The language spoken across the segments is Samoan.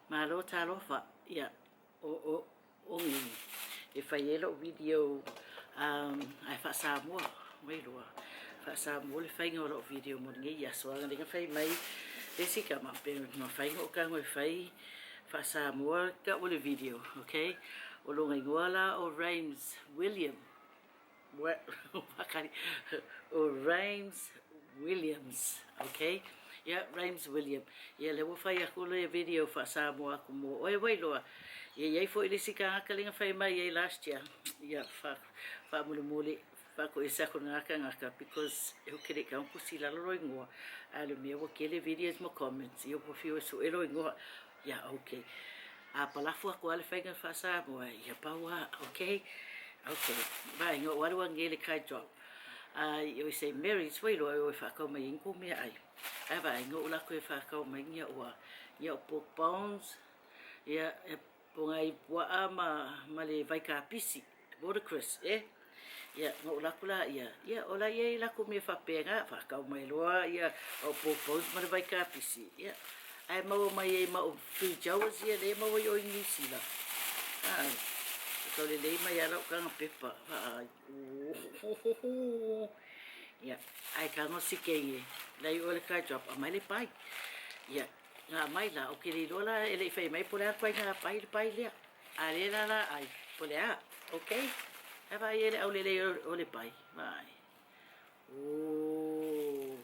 Malo talofa ia o o ogi e fai ai lou video ae faa-Samoa wailoa faa-Samoa le faiga o lou video mo lenei aso a lea na fai mai le isi tama pe mafai ona ou tago e fai faa-Samoa tau o le video ok o lona igoa la o Rames William O Rames Williams ok ia Rames William ia lea ua fai atu le video faa-Samoa atu mo oe Wailoa ia iai foi le isi tagata lea na fai mai ai last year ia faamolemole faatoese atu lena tagata because e hoki le i tusi i lalo lou igoa ae o le mea ua tele videos ma comments ia ua fiu e sue lou igoa Ia ok. A palafo atu lava le faiga faa-Samoa, ia pau lava, ok? Ok. Vaai, na ou alu anei i le kai drop i o i Saint Mary's foi loa e o e faatau mai ai ni kou meaai. Ae vaai, na ou alu atu e faatau mai ni au a, ni au pork bones, ia, e pogai puaa ma, ma le vaikapisi, watercress, eh. Ia, na ou alu atu laia, ia, o la e i ai latou mea faapena, faatau mai loa ia au pork ma le vaikapisi, ia, ae maua mai ai ma au feijoas ia lea e maua i o i Niu Sila. Ae, e tau lelei mai lava lau taga pepa, vaai, ohohoho. Ia, ae tago si kei e, la i o le car drop, aumai le pai. Ia, na aumai la, ou te le iloa la e le i fai mai po o le a le ituaiga pai le pai lea. A le la la ai, po le a? Ok. Ae vaai ai le aulelei o le pai. Vaai. Oh.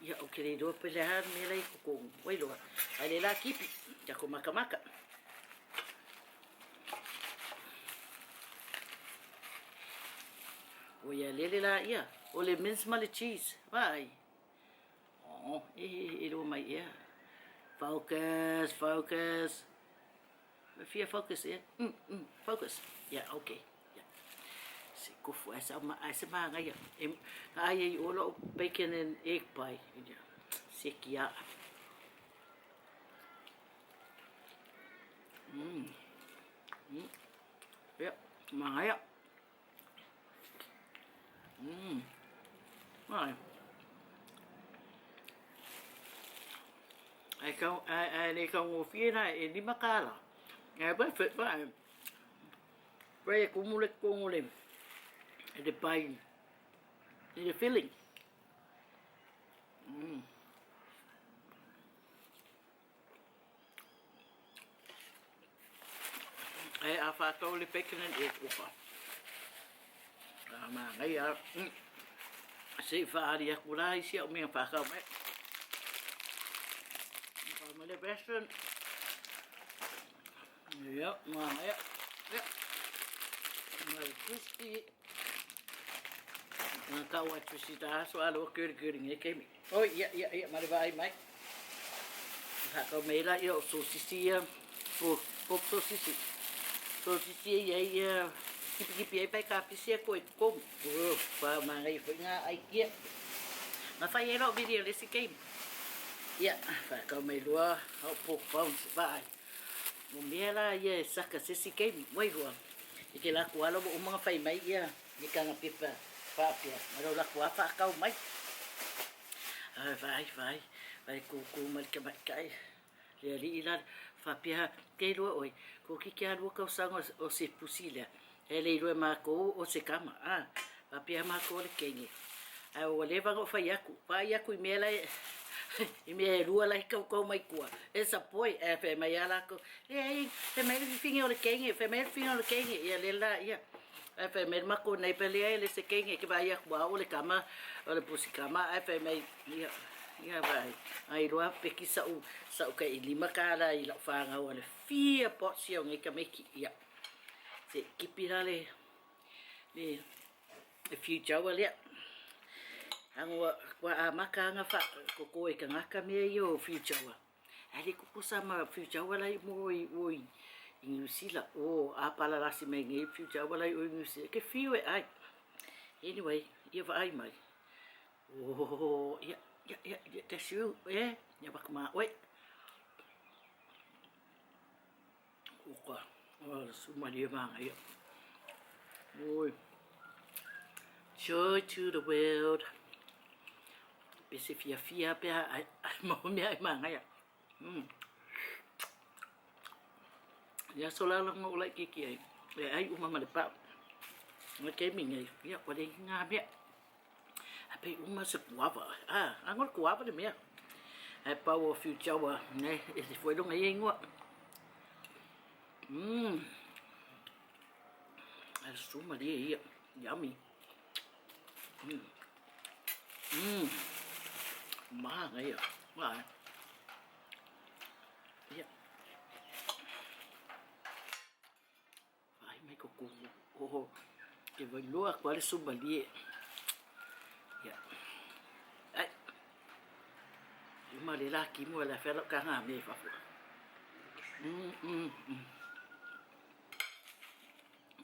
Ia, ou te le iloa pe le a le mea la i totonu. Ua iloa. Ae le la kipi. Tatou makamaka. Ua ia lele la ia. O le mince ma le cheese. Vaai. Oh, e, e, e lua mai ea. Focus, focus. Fia focus ea? Mm, mm, focus. Yeah, okay. Yeah. Se kofu ai sa ma ai se manaia. E na ai ai o lou bacon and egg pie. Yeah. Se kia. Mm. Mm. Yeah, manaia. Mm. Ai. Ai kau ai ai le kaugofie la e $5. Ai worth it vai. Vai e kumu le kongo le e le pai i le filling. Mm. Ae a whātau le bacon and egg opa. A māngai a. Mm. Se i whaari aku rā i si au mea whākau mai. Whākau mai le restaurant. Ia, māngai a. Ia. Mai crispy. Ngā kaua tusi tā aso alo kuri kuri nge kemi. Oi, ia, ia, ia, ma le vaai mai. Whakau mai la ia o sosisi ia, o pork sosisi. Sosisi ia ia ia, kipikipi ai pai ka pisi a koe tōmu. Oh, wha māngai foi ngā ai kia. Nga whai e rau video le si game. Ia, whakau mai loa, au pork bones, vaai. O mea la ia e saka se si game, waihua. I ke la kuala wa umanga whai mai ia. Me kanga pepa whāpea, ma rau lako a whākau mai. Ai, vai, vai, vai kōkō mai ka mai kai. Le ali'i la, whāpea, kei roa oi, ko ki kia rua kausaga o se pusi lea. E le iloa e mākou o se kama, a, whāpea mākou le kenge. Ai ua leva ona whai aku, whai aku i mea la e, i mea e rua la i kaukau mai kua. It's a boy, e whai mai a lākou, leai, whai mai le whiwhinga o le kenge, whai mai le whiwhinga o le kenge, ia le la, ia. Ae fai mai le makou nei pele ai le se kenge ke vaai aku a o le kama o le pusi kama ae fai mai ia ia vaai ai loa peki sa'u sa'u kai $5 i la'u fanau a le fia pots ia o nei tamaiti ia se i kipi la le le le future lea ago ua amata ana fa koko e kangaka mea ia o future. Ae le kukusa ma future aua lai mo i o i New Zealand. O a palalasi mai nei future aua lai o i New Zealand. Ke whiu e ai. Anyway, ia vaai mai. Oh, ia, ia, ia, ia, that's you, eh? Ia waka mā oe. Oka, oh, sumaria mānga ia. Oi. Joy to the world. Pe se fiafia pea ai, ai mau mea ai māngaia. Mm. I aso la langa o laitiiti ai, e ai uma ma le pao. O le taimi nei, ia, ua leai ni ngā mea. A pei uma se kuava. A, a ngol kuava le mea. Ae pau o future ua, ne, e se foi longa ia ingoa. Ae le suma lia ia. Yummy. Manaia. Vai. Ia. Vaai mai ko kumu. Oho. Ke wailoa aku ale sumalie. Ia. Ai. Uma le la ki mua la whera ka ngā me whafua.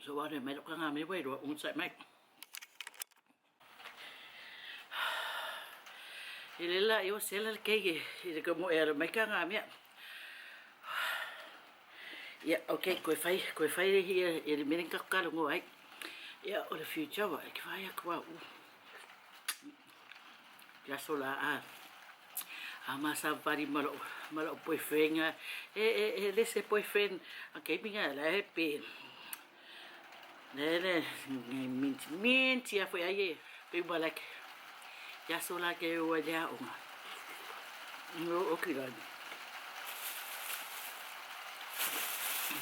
So ware mai ka ngā me wairoa unsa mai. I le la i o sela le keiki i le ka mo e ara mai ka ngā mea. Ia, ok, koe whai, koe whai re hi e le mere ka karongo ai. Ia, o le future wa, e ki whai aku au. Ia so la a, a ma sa vari ma lo, ma lo boyfriend a, e, e, e le se boyfriend, a kei minga la e pe. Lele ngai minti minti a foi ai e pe ua like ia so la ke ua le aoga no o ki rani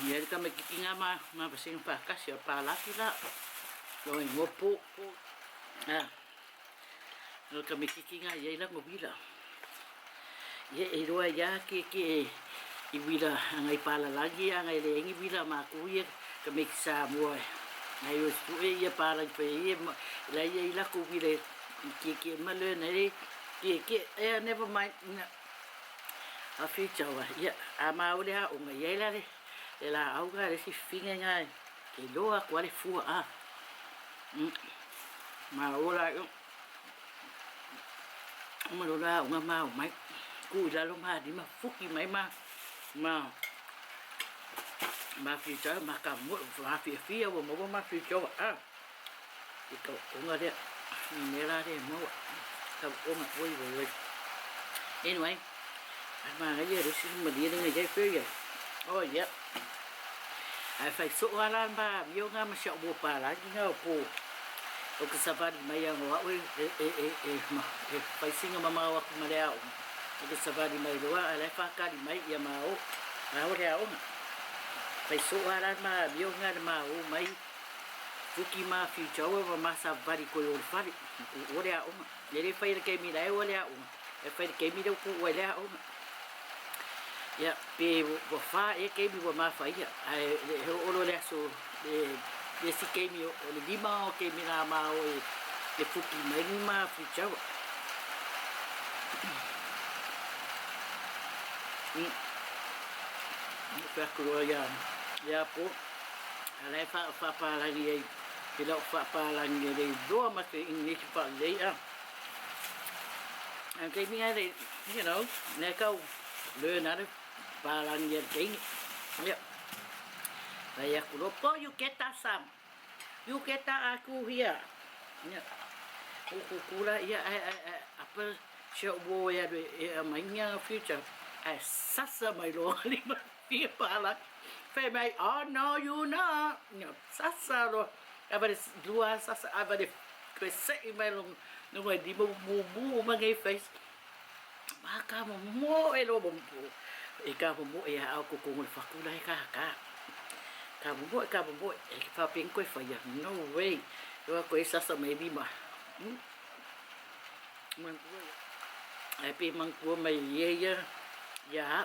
ia le tama kiki ngā ma ma vasenga whakasi a pālaki la lo i ngopo a no ka me kiki ngā ia i lango wila ia e roa ia ke ke i wila ngai palalangi a ngai le engi wila ma ku ia ka me ki Samoa ngai o stu e ia palangi pe ia la ia i lako wila ke ke ma le nei ke ke e never mind na a future wa ia a ma ole a o ngai la le le la au ga le si finga ngai ke loa ko le fua a ma ola yo Uma lo la unga ma o mai. Ku i lalo ma lima fuki mai ma ma ma whitau ma ka mo ma fia fia ua maua ma whitau a i ka onga lea ni mea la lea maua ka onga oi oi oi anyway ai ma ia le si ma lia lenga ia fe ia oh yeah Ae whai soo ala ma mio nga ma sia o pa la ki nga o po o ka savali mai a ngoa e e e e e ma e whai singa ma mau aku ma le ao o ka savali mai loa a lai whakali mai ia ma o ma o le ao nga whai soo ala ma mio nga le ma o mai fuki ma future o ma ma savali koe o le whare o le ao nga le le whai le keimi la e o le ao nga e whai le keimi le ku o le ao nga Ia, pe ua whā ea keimi ua mawhaia, ae he olo le aso, le isi keimi o le lima o keimi rā mā o e fuki mai ni mā whichaua. Whea aku roa ia, ia pō, a lai whapārangi ai, he lau whapārangi e rei roa ma te English whalei a. And keimi ai le, you know, ne kau learn how to pārangi e te ingi. Yep. Whai aku roa, po, you get that some. You get that aku here. Yep. Kukura ia, ai, ai, ai, apa, sia uo e aru e a mai nga future. Ai, sasa mai loa ni ma fia pārangi. Whai mai, oh no, you not. Yep. Sasa loa. Ai wale lua sasa, ai wale koe se'i mai lo no mai lima mumu ma ngai face. Ma ka mo mo e lo mo e ka mo mo e a ko ko ngol fakula e ka ka. Ka mo mo e ka mo mo e fa peng koe whaia. No way. Loa koe sasa mai lima. Mangkua ia. Ai pe mangkua mai ia ia ia.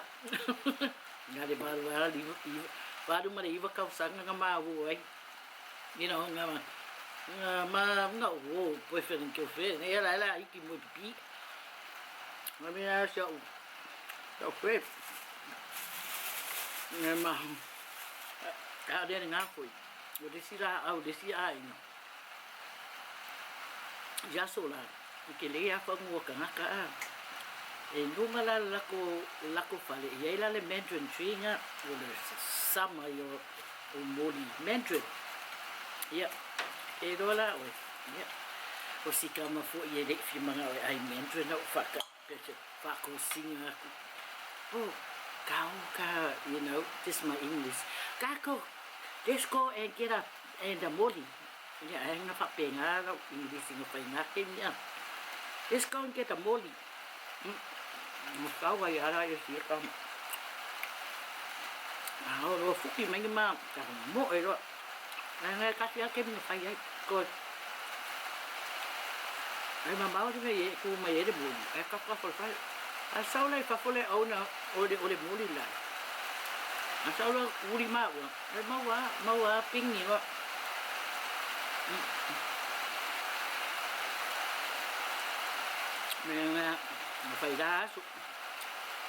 Nga le valu ala iwa iwa valu ma le iwa kausaga nga maua ai. You know, nga nga ma nga o boyfriend and girlfriend. Ia la la iki mo pipi. Nga mea sa u sa u Nga ma a le nga foi. O le si la au le si aiga. I aso la, i ke lei a whangua kangaka a. E nunga la lako, lako fale, i ai la le mandarin tree nga, o le sama i o, o moli mandarin. Ia, e roa la oe. Ia, o si kama fo i e lei whimanga oe ai mandarin au whaka, pe te whako singa aku. Oh, ka o ka, you know, just my English. Kākou, let's go and get a and a moli. Ia, ae na faapena lau English na fai ngā kemi a. Let's go and get a moli. Ma kau ai ara ia sia ka. A o loa fuki mai ma ka mo e loa. Ai ngai kasi a kemi na fai ai. Ko Ai ma mau le e ku mai e le moli. Ai ka ka fai. A sau lai fa fole au na o le o le moli la. A sau la uri ma ua. Ai mau a mau a pingi loa. Me nga fai la asu.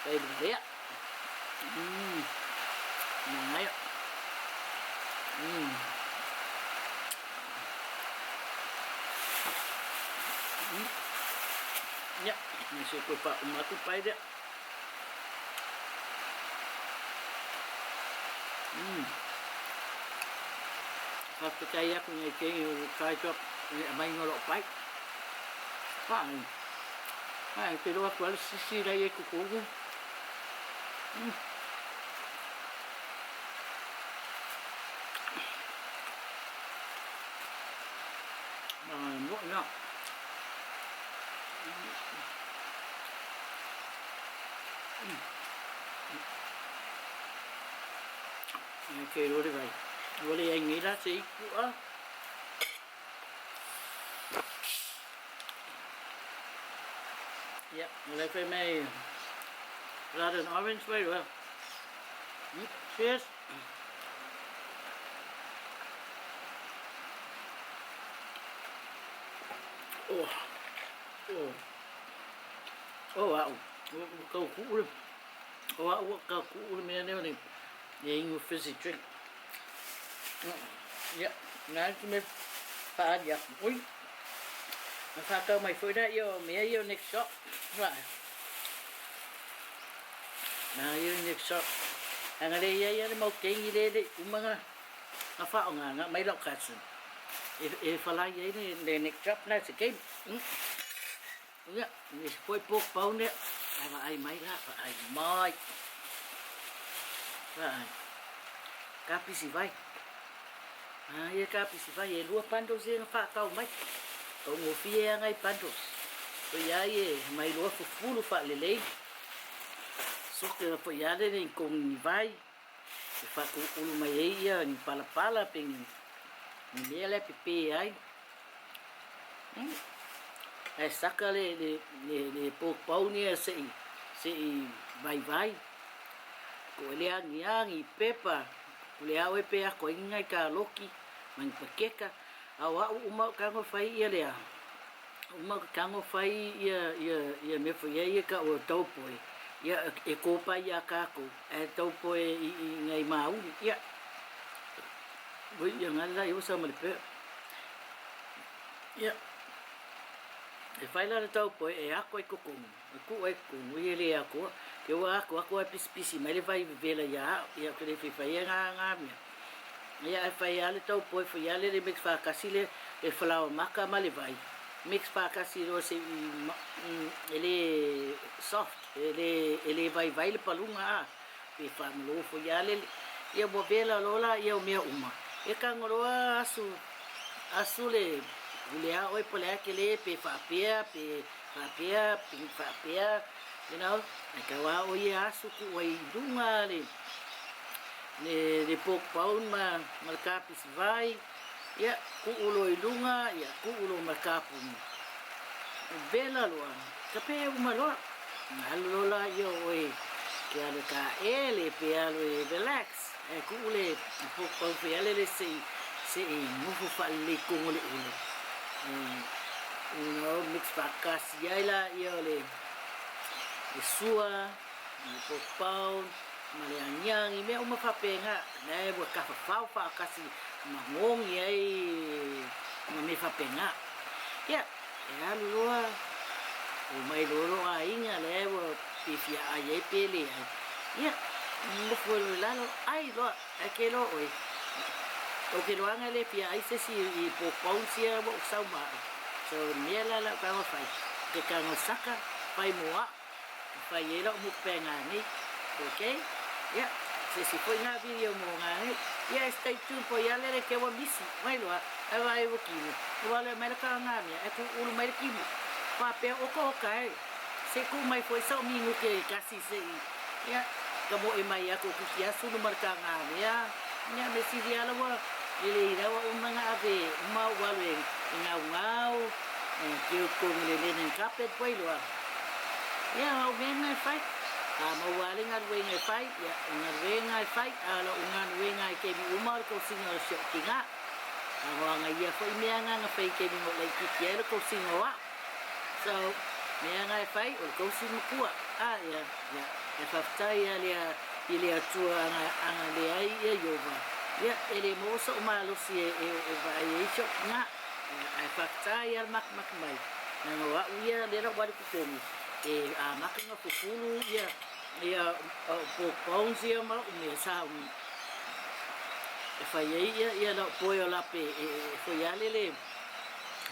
Fai le lea. Ngai. Ia, me se koe pa uma atu pai lea. Faafetai atu nei kei o kai toa le aumai o loo pai. Faai. Faai te loa atu ale sisi lai e kukugu. Ma mo na. Ke rore vai. Ua le ai nei la se ipu a. Ia, o le fai mai blood and orange vai roa. Cheers. Oh. Oh. Oh, au. Ua kau kuʻu le. O au ua kau kuʻu le mea lea o le e inu fizzy drink. Ia, nā te mea whaari aku. Ui, na whakau mai foi rā ia o mea ia o next shop. Wā. Nā ia o next shop. Anga le ia ia le mau kengi le le umanga nga whaonga nga mai lau cousin. E, e whalai ai le, le next shop na se game. Ia, me se poi pork bone lea, ae vaai mai la, vaai mai. Vaai. Kapisi vai. A ia kapisi vai, e lua bundles ia na whaakau mai. Taugofie a ngai bundles. Ko ia ia e mai loa fufulu whaalelei. Soke foi ia le nei kongi vai. E whaakukulu mai ei ia ni palapala pe ni mea lea pepe ai. Ae saka le le le le pork bone ia se'i se'i vaivai. Ko e le agiagi pepa o le ao e pe ako ai ngai kaloki ma ni pakeka a o a'u uma o kago fai ia lea uma o kago fai ia ia ia mea foi ia ka ua taupoe ia e kopa ia kākou ae taupoe i i ngai mauli ia oi ia ngale la ia sa ma le pe Ia, e whai la le taupoe e ako ai kokongu, e ku ai kokongu i e le akoa, ke ua ako ako ai pisipisi mai le vai vevela ia ao, ia ke le whaiwhai e ngā ngā mea. Ia e whai a le taupoe whai a le le mix whakasi le e flour maka ma le vai. Mix whakasi roa se i e le soft, e le e le vai vai le palunga a, pe whamalo whai a le ia ua vela lola ia o mea uma. E kangoroa asu Asu le pule a oe po le a kele pe faapea pe faapea pe faapea you know ai kau a oe ia asu ku ai i lunga le le le pork bone ma ma le kapisi vai ia kuu loa i lunga ia kuu loa ma le kapuni vela loa ka pe uma loa alu loa la ia oe ke alu e kaele pe alu e relax Ae kuu le pau feale le sei sei nofo faalelei kogo le ulu. You know, mix faakasi ai la ia o le le sua, le popau, ma le agiagi, mea uma faapena, la e ua tafafao faatasi ma gogi ai ma mea faapena. Ia, e alu loa, omai loa lou aiga lea ua pe fia ai ai pe leai. Ia, nofo ai loa i lalo, ai loa, ae ke loa oe. Ou ke loaga le fia ai se isi i pork bones ia ua ou sau ma au. So, mea la lau tago fai, ke tago saka, fai mo au, e fai ai lau mukbang anei. Ok? Ia, Se isi foi ngā video mo ngā nei. Ia e stay tuned po ia lele ke ua misi. Mai loa, ai wa e ua kino. Ua le mai le ka ngā mea, e ku ulu mai le kimo. Whapea oka oka e. Se ku mai foi sa o mingu ke kasi se i. Ia, ka mo e mai aku ki ki asu no mar ka ngā mea. Ia, me sili ala ua lele i rawa uma ngā ave, uma ua alu e ngau ngau, e keu kong le linen carpet poi loa. Ia, au mea ngā e whai. A maua ale galuega e fai, ia, o galuega e fai, a o lau galuega e kemi uma o le kosiga o si o'u tigā. A ngoaga ia foi mea nga fai kemi ngo laititi ai le kosiga o a'u. So, mea nga e fai, o le kosi makua. A, ia, ia, e faafetai a le i le Atua aga aga leai ia Iova. Ia, e le maua so'u malosi e e e vaai ai si o'u tigā. Ia, ae faafetai a le makemake mai. Leaga o a'u ia lea la ua alu i totonu, e amata ona fufulu ia ia pork bones ia ma o'u mea sa e fai ai ia ia lau poe o lape e e foi a lele e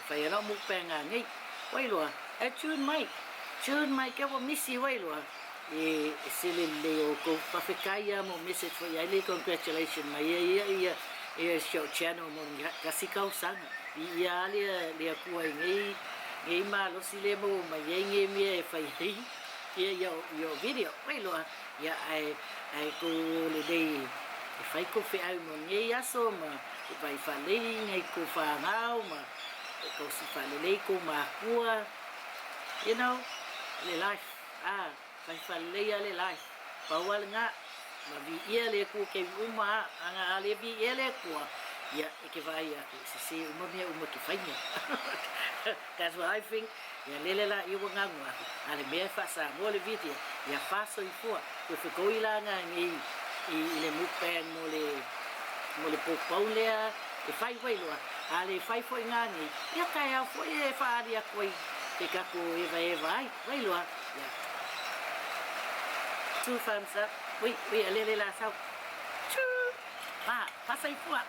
fai ai lau mukbang nei. Wailoa, e tune mai, tune mai ke ua misi Wailoa e e sele lelei o kou fafekai ia mo message foi ai le congratulation mai ia ia ia ia si o'u channel mo ni kasi kausaga i ia le le Atua i nei nei malosi le maua mai ai nei mea e fai ai ia ia ia o'u video. Wailoa, ia ae ae kou o lelei e fai kou feau mo nei aso ma e vai faalelei nai kou fanau ma e tausi faalelei kou makua, you know, le life, ah, fai faalelei a le life, pau a lena, ma viia le Atua ke uma a, ana a le viia le Atua, ia, e ke vaai aku, e sese uma mea uma ke faia. That's what I think. Ia lele la ia ua ganu aku, a le mea e faasamoa le video, ia faasoifua, toe fekoi la nga nei i, i le mukbang mo le, mo le pork bone lea, e fai wailoa, a le fai foi nga nei, ia taeao foi e faaali aku ai ke tatou evaeva ai, wailoa, ia. Two thumbs up, ui, ui, a lele la sau, choo, pa, faasoifua.